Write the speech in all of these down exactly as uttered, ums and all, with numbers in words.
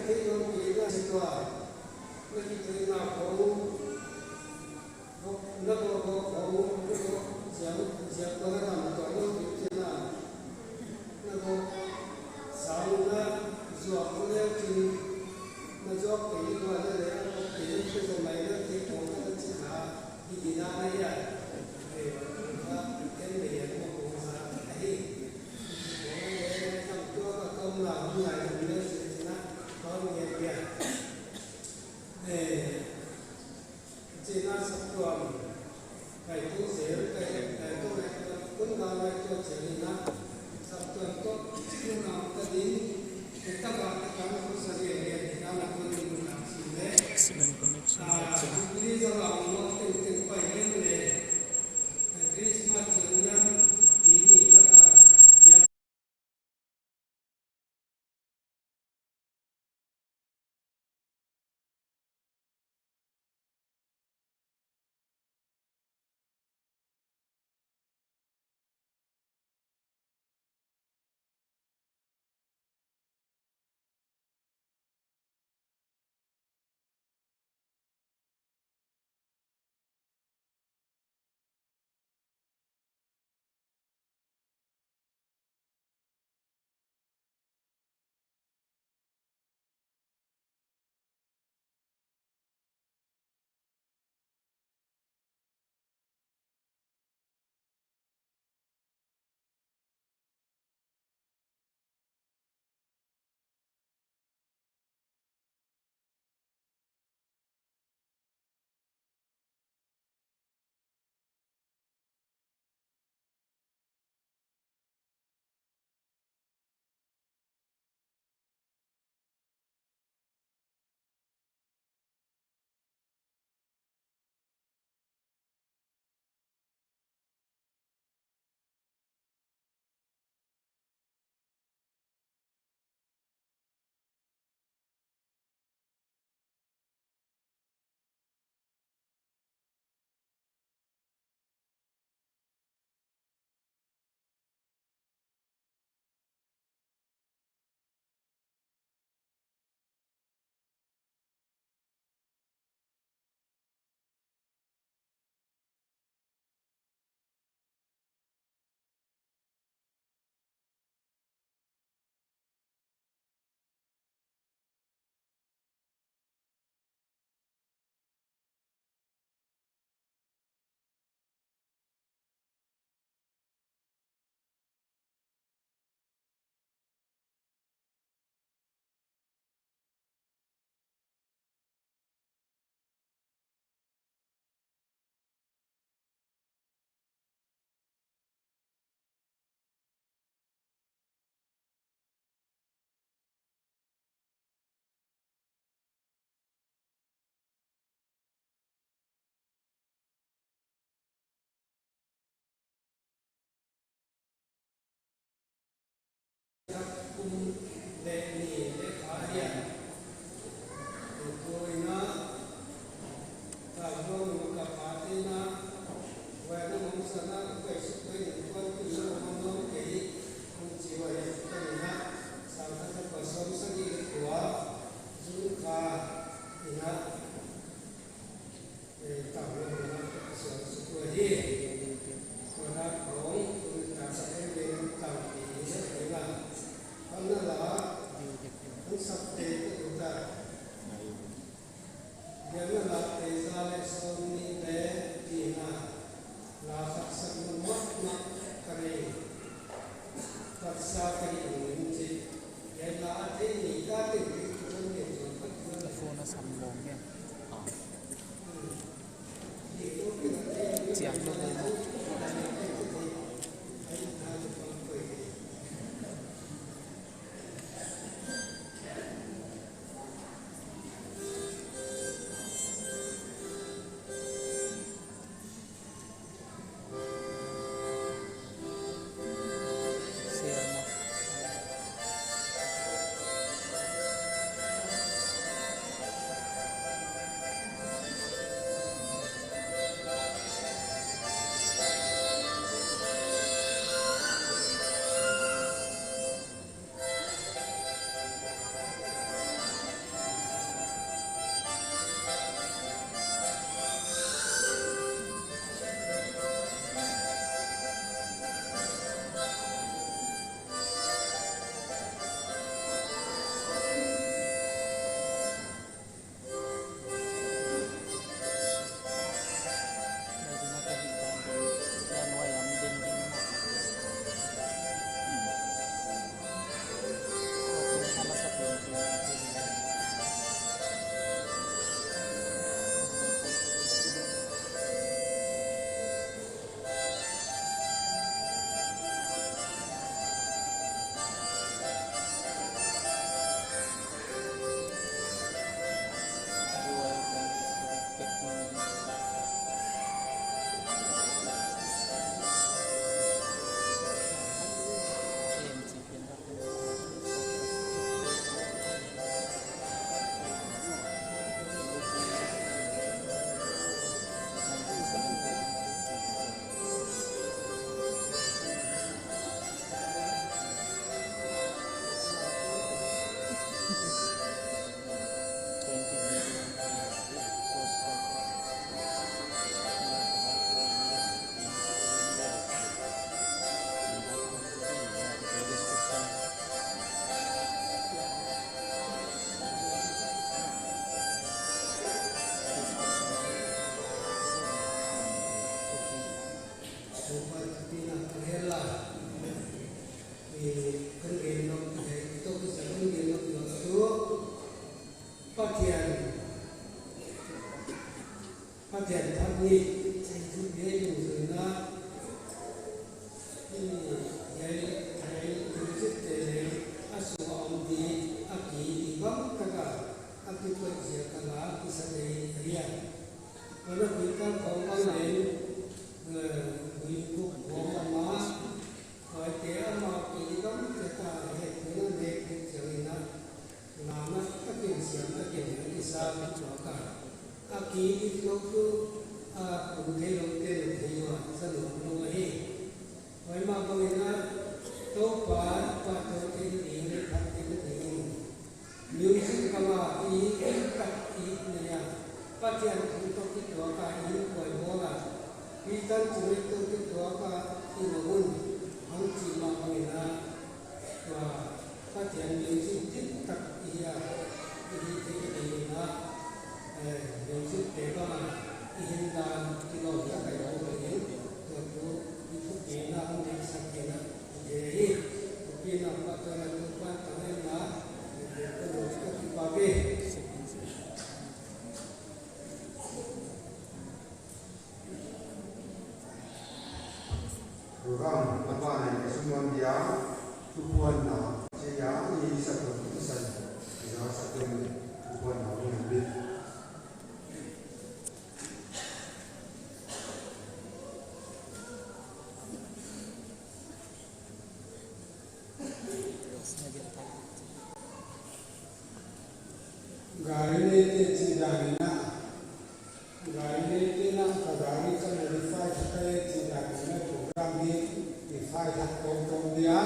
Thei lou kei na si tua. Na ki thei na ko. Na ko ko ko. Na ko ziak, ziak ko na dam ko lo ki thei na. Na ko sang na zuak ko le ki. Na zuak kei ko na le ko kei ko mai na thei ko na chi na. Ki di na na ya. Eh, na ken le ya ko ko sa. Ai. Excellent connection. Phone a sam lawm e. Chiang lawm e maw. Ni, chei thu ngei lungzui na, i, ngei, ngei, music te leng, a sung a om di, a ki di bang taka, a ki poi zia ka la, ki sa tei a hia. Kona kui ka khong bang leng, eh, kui kuk khong a ma, koi te a ma ki di bang taka, he kui na nek kuk zia ina. Lama takin siam takin i sa tuak a. A ki di lou tu, a kum thei lou te thei ua, sa lou lou hi. Huai mah bangin a, Toupa, pa to te ding, le phat te ding. Music kama i, i tak i nei a. Pathian thu toh kituak a i buaibawl a. Pitan chungah toh kituak a i na hun. Hang chi mah bangin a. Tua Pathian music dik tak i hia, i hi thei kei in a, eh, music te bang a, i hin dan kilawm tak a i om in, tua tu i thupina hong diksak in a, i thei hi, thupina pa tua na tu pa tang in a, i thei ka lo ka kipak e. Program a ban ah i sum nuam dia, thupuanna chia i sak lou i san, i sak lou thupuanna hong lam bit. Gari neite chih dan in a, gari neite na ka gari ka modify thak e chih dan in a program hi i fai thak tawmtawm dia.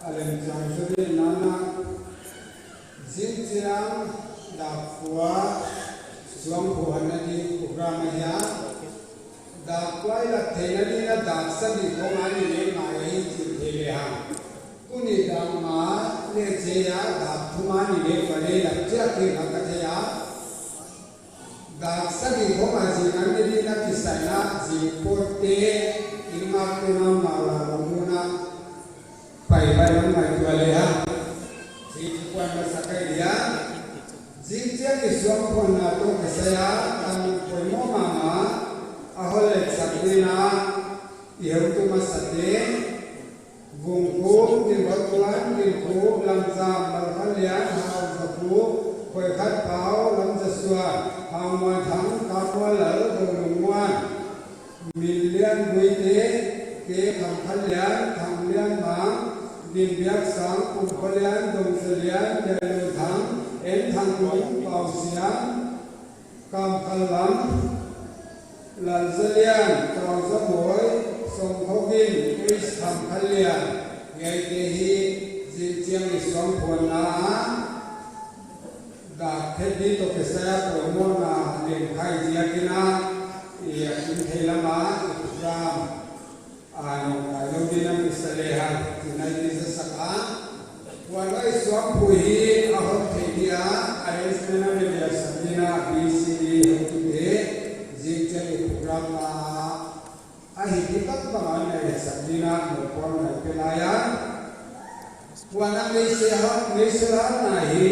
A lemchang chu ding in a, zingchiang dak kua suangphuanna ding program ahi a. Dak kua i lat theihna ding in a dak sagih khong a ni leh ngai ahi chih thei lehang. Tuni dak nga leh chia dak thum a ni leh kua leh dak chia kei ka thei a. Dak sagih khong a zing an ni ding in a kisai in a zing pawt te, inn ngak te mahmah la lungmuanna. Pai pai lam ngai tua lehang. Zing thupuan masa kai dia. Zingchiang i suangphuanna toh kisai a, tang poimoh mahmah, a hon letsak ding in a, i heutu masa te, Vungkhup, Dimkhawtuan, Dimkhup, Lamzam, Malkhanlian, Hauzapu, Khoikhatpau, Lamzasuan, Haumanthang, Kammuanlal, Golungmuan, Minlian, Guite, Ke, Khamkhanlian, Thanglianmang, Dimbiaksang, Kumkhawlian, Dongzalian, Dailunthang, Enthangtung, Pausiang, Kamkhallam, Lalzalian, Kauzamoi, Songkhogin, Chris Khamkhanlian, hiaite hi zingchiang i suangphuanna a, dak phet di toh kisai a poimohna lemkhai ziak in a, i a kin thei lam a, i program a nong kai lou ding in a mi sa lehang, tuni i zasak a. Huan huai suangphuh hi a hon theih dia, arrangement a mi biaksak ding in a B C D hotute, zingchiang i program a, a hi di bang bang a na sak ding in a, mohpuakna i pe lai a. Huan a meise ha, meise hatna hi,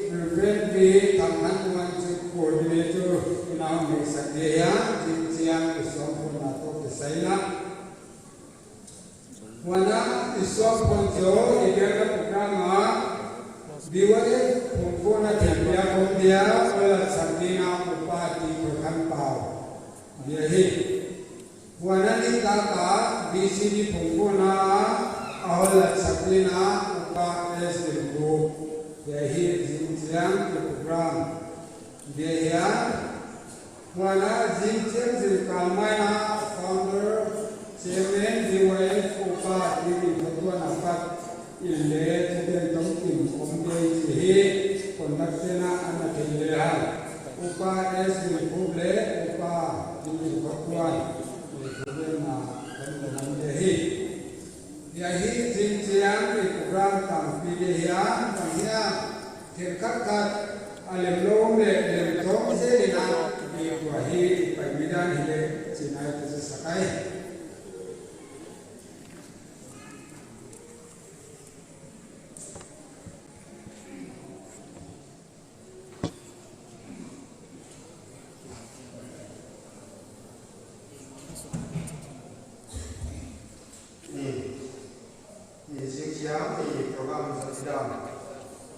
Reverend V Thanghanmuan chu coordinator in a hon mesak ding a, zingchiang i suangphuanna toh kisai in a. Huan a i suangphuan chu i biakna program a, B Y F phungvuahna thilpiak hong dia, hon latsak ding in a Upa T Khoikhanpau dia hi. Huan a nitak a B C D phungvuahna a hon latsak ding in a Upa S Dimkhup dia hi zingchiang i program. Dia hi a, huan a zingchiang zingkal mai a founder, chairman, B Y F Upa T Dimkhawtuan apat in leh thugen tomkim om ding chih hi, conduct te'n a na thei lehang. Upa S Dimkhup leh Upa T Dimkhawtuan, thugenna kan lam ding hi. Hiai hi zingchiang i program tampi dia hi a, bang hiam, thil khat khat a lem lou leh lem thong zel in a, i tua hi i pai mi dan hi leh, chi'n a i zasak ai.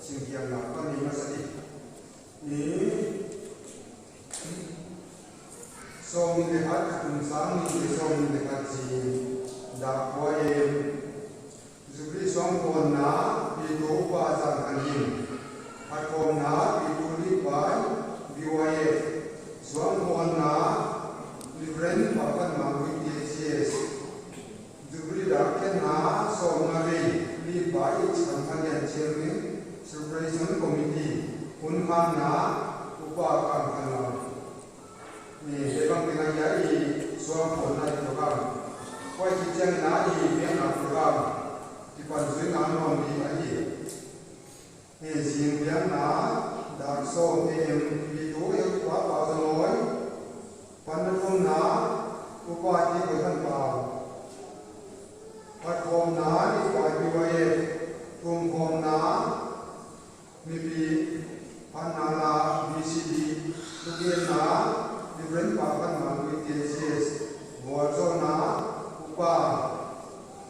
Singkiang na pan ni masa di. Ni sawmnih leh khat, kum sang nih leh sawmnih leh khat zing, dak kua em, Jubilee suangkhawmna, Pi Tu Upa Zangkhanhim. Phatkhawmna, Pi Tu Litbai, B Y F. Suangkhawmna, Reverend Pakhat Mangui, T C S. Jubilee dak khenna, sawmnga vei, Litbai H Khamkhanlian, Chairman, Celebration Committee. Hun khanna, Upa Kamkhanlam. Ni, hiai bang teng ahi a i suangkhawmna i program. Huai khit chiangin a i biakna program kipan zui nawn di ahi. Ni, zing biakna, dak sawm A M, Pi Tu Upa Pau Zangoi. Panna thumna, Upa T Boikhanpau. Phatkhawmna, Litbai B Y F. Thumkhawmna, Mipi phatna la, V C D, thugenna, Reverend Pakhat Mangui, T C S, vualzawlna, Upa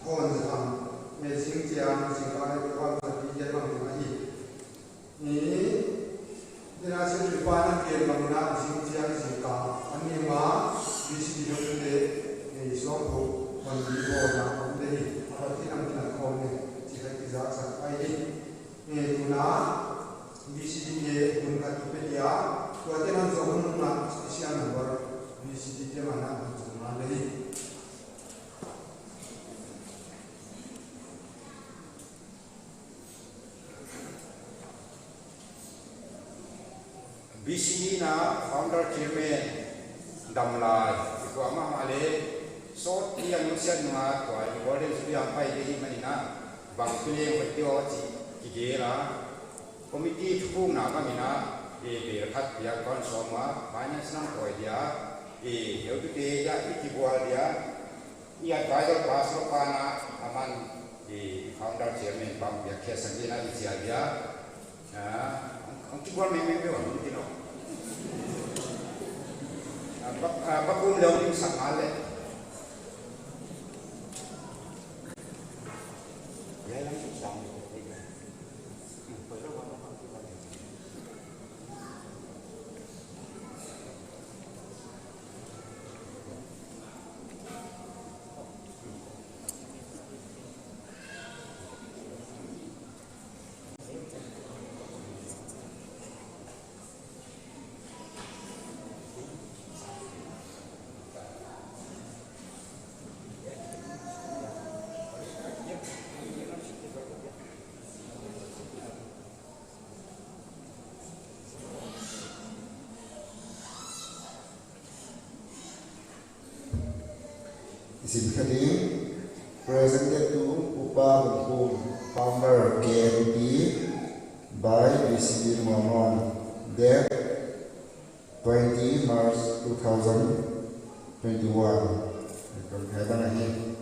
Thonzang, e, zingchiang, zingkal leh program zapi hiai bang ding ahi. Ni, tena secretary pa na gen bangin a zingchiang, zingkal, a ni ma, V C D hoihte, e, suangkho, man di bo na, om te hi, a pat kinam kinam khawm ni, chi khai kizaksak ahi. E, tuna, V C D te hun khat pe dia, tuate nan zong hun na special number, V C D te mana hun zong na le. V C D na founder chairman damlai, i kuamah mah leh, sawt i a nusiat nunga tua i Golden Jubilee a pai ding ahihmanin a, bang kileng hoih diam chih kigel a. Committee thukhupna bangin a, e, bel khat piak kon sawm a, finance nam koi dia, e, heutute dia, i kibual dia, i advisor pastor pa na, aman, e, founder chairman bang piak khe sang dia na i chial dia. Ah, ang, ang kibual mengmeng pe wan, di no. Ah, bak, ah, bak um leh um sak mal leh. Ya, lam sak mal. Zin kha ding, presented to Upa Hungkum, founder K N P, by V C D Mormon, date twenty March two thousand twenty-one. Kan kaya na hi.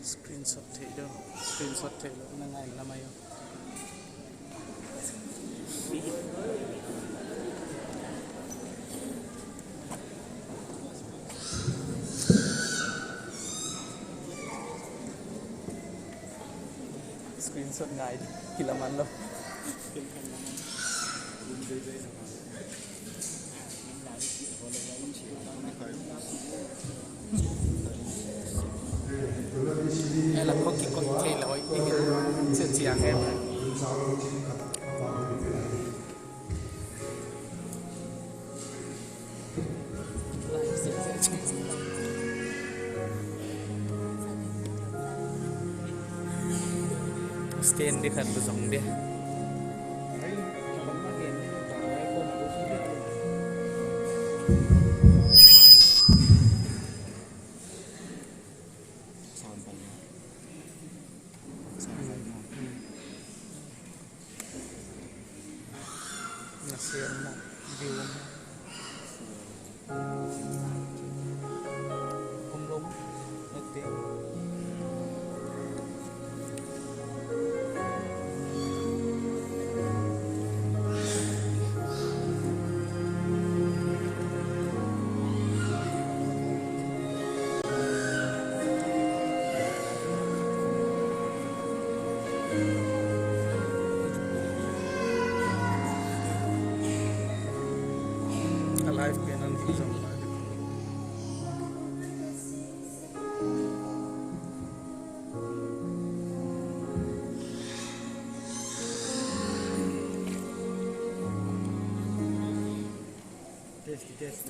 Screenshot theih deuh, screenshot theih louh na ngai na mai. Screenshot ngai di, kilaman lou. Ela ko kikon thei lou, i chiang em. Stand di khat tu zong di. Sound pan na. Sound pan na. Na share mo, view mo. Kum lom, na te. A live pen an ding zong lai. Test, test.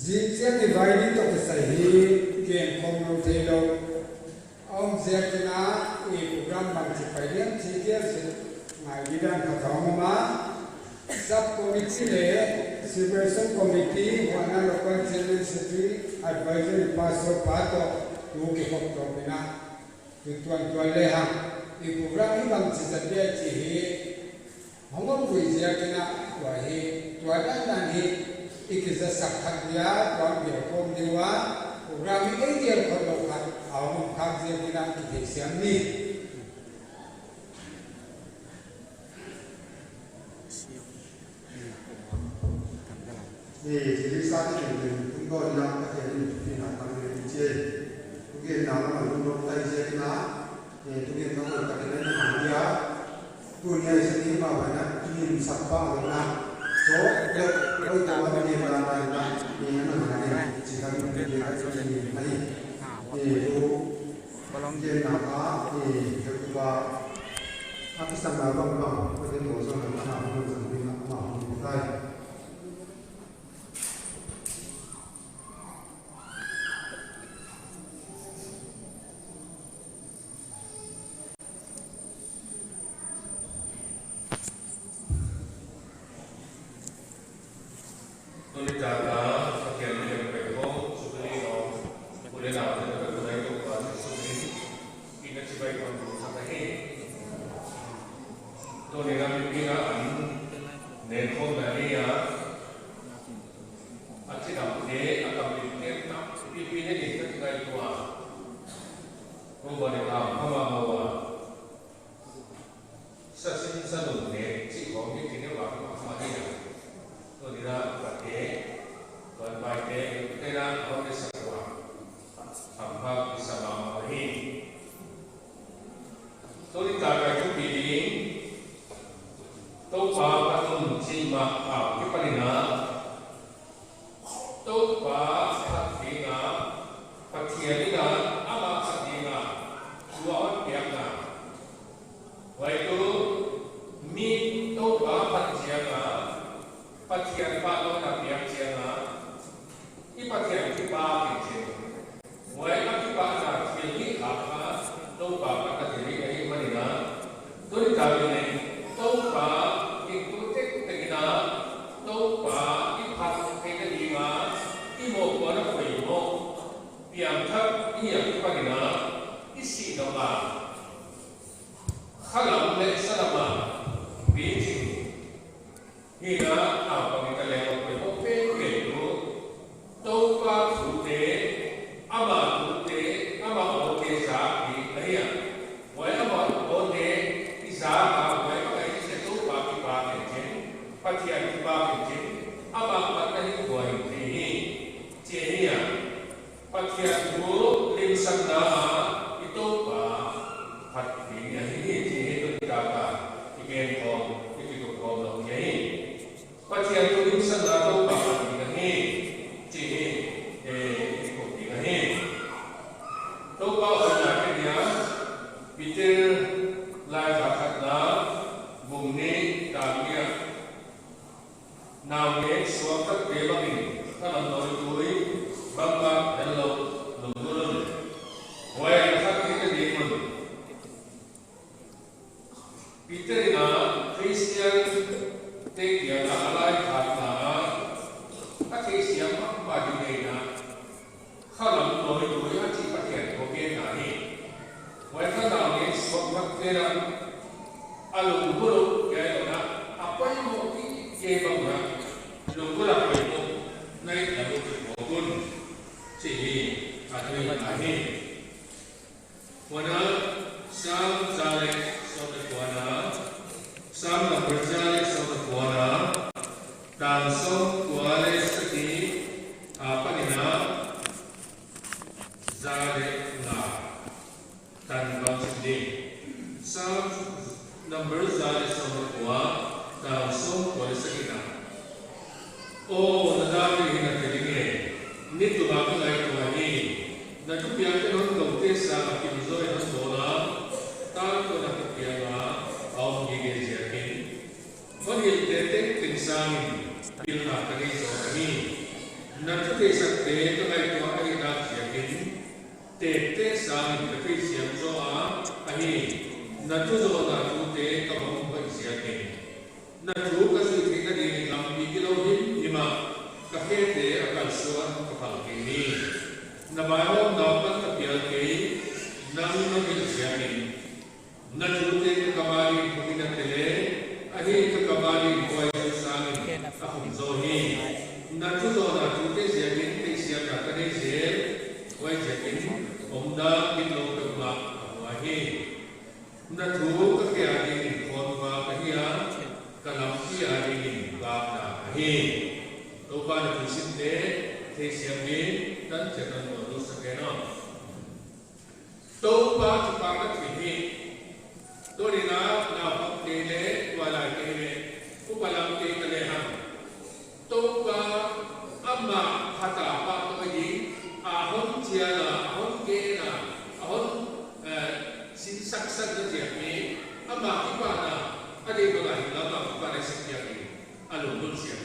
Zingchiang i vai ding toh kisai hi, gen khawm lou theilou a om ziakin a, i program bangchi pai diam chih diam chih ngai didan ka thawng om a. Sub committee leh supervision committee, huan a local chairman, secretary, advisory pastor pa toh, tu kikhop tawpin a, tu tuantuan lehang, i program hi bangchi zat dia chih hi hong om gige ziakin a, tua hi, tua dandan hi i kizasak kha dia, tua bel khawm ding ua, program hi ei gel khawm lou khat a hong om khak ziakin a, kitheisiam ni. Ni, chili sa ni, ni, ni, tungtawn in a, Pathian in thupina tang ni chi. Thugenna lam a lungdam tai ziakin a, ni, thugen tang lam Pathian in a mang dia. Tuni a i sa ni ma ba na, tuni in sak pa lo na. So, ya, oi ta ma ni na na na, ni na na ni, chi ka ni ni ni ni. Ni, tu, thugenna a, ni, tu ba, a kisam na bang bang, Pathian bo zong na na, na na ni na, na na ni tai. Tuni tak a, Pathian min in ka pek khawm, sukli no, ule na, ka pek khawm nai tuk pa, sukli, ina chibai khawm tuk sa ka hi. Tuni na mi pi na an, nen khawm na ni a, a chidamte, a kamdipte, na, pi pi ne ni ka chibai tua. Ko ba ne ka, ka ma ma wa. Sa sin sa nun ne, chih khawng hi chih ne wa, ma hi a. Tuni na, ka te, tuan bai te, te na, khawng ne sa wa. Hampha kisa mahmah hi. Tuni tak a i thupi ding, Toupa phat un chih mah a kipan in a, Toupa phat ding a, Pathian in a, amah phat ding a, tua hon piakna. Huai tuh, mi Toupa phat chiang a, Pathian pahtawina piak chiang a, i Pathian kipak in chin. Huai a kipahna thil hi a kha, Toupa phatna thil hi ahihman in a. Tuni tak in leng, Toupa i tu tektek in a, Toupa i phat theihna ding a, i mohpuakna poimoh, piangthak i hih a kipan in a, i sih nop a, khalam leh salam a, biching. Hi na, a pang i ka leng a poimoh penpen tuh, Toupa thute, ama thute, ama awlte zak hi ahi a. Huai ama awlte i zak a, huai bang ahih leh Toupa kipak in chin, Pathian kipak in chin, ama phatna hi buai thei hi, chi hi a. Pathian thu limsakna a i Toupa phat ding ahi hi, chi hi tuni tak a i gen khawm, i kitup khawm lou hi ahi. Pathian thu limsakna Toupa phat ding ahi, chi hi, eh, i kitup ding ahi. Toupa hoihna kei dia, Peter laikhak khatna, bung nih, tang nih a. Naungek suaktakte bangin, ka lamdawitui bangmah hel lou lungdon un. Huai a thak theihna ding un. Peter in a Khristiante kiang a laikhakna a, a theihsiam Kena, a lunggulh uh, kei na, a poimoh kei bang na, lunggulh a poimoh, na i na lunggulh poimoh kun, chih hi, a tuni ahi. Huan a, Sam za leh sawm leh kua na, Sam number za leh sawm leh kua na, tang sawmkua leh sagih apan in a, za leh nga tan bang sim ding. Sam number za leh sawm leh kua, tang sawmkua leh sagihna. Aw, na dam ding hi na thei ding e. Ni tuma ka ngaihtuah hi. Na thupiak in hon doute sang a kim zaw in hon bawl a, tangtawn a ka piang a, a om gige ziakin. Hon hilhte tengteng sangin pilna ka nei zaw ahi. Na thu theihsakte ka ngaihtuah ahihnak ziakin, tekte sangin ka theisiam zaw a, ahi, na thu zawhna thute ka mong hoih ziakin. Na thu ka zuih theihna dingin lampi gilou himhim ah ka khete a kalsuan ka phal kei hi. Na vaihawmna pan ka pial kei, nang na hilh ziakin. Na thute ka kam a dingin phukin a tel e, ahi, ka kam a dingin buaizu sangin a khum zaw hi. Na thu zawhna thute ziakin theihsiamna ka nei zel, huai ziakin omdan gitlou peuhmah ka hua hi. Na thu ka khe a dingin khawnvak ahi a, ka lampi a dingin vakna ahi. Toupa na thu simte theisiam ding, tan chiat tan bawl sak hen aw. Toupa thupha ka thei hi. Tuni in a naupangte leh, tuailaite leh, upa lamte ka lehang, Toupa amah khat a pahtawi ding, a hon chian a, a hon gen a, a hon, eh, sinsak sak na ziak hi, amah kipahna, a deih bang a hinla amah kipahna i sak ziak hi, a lunggulh sia.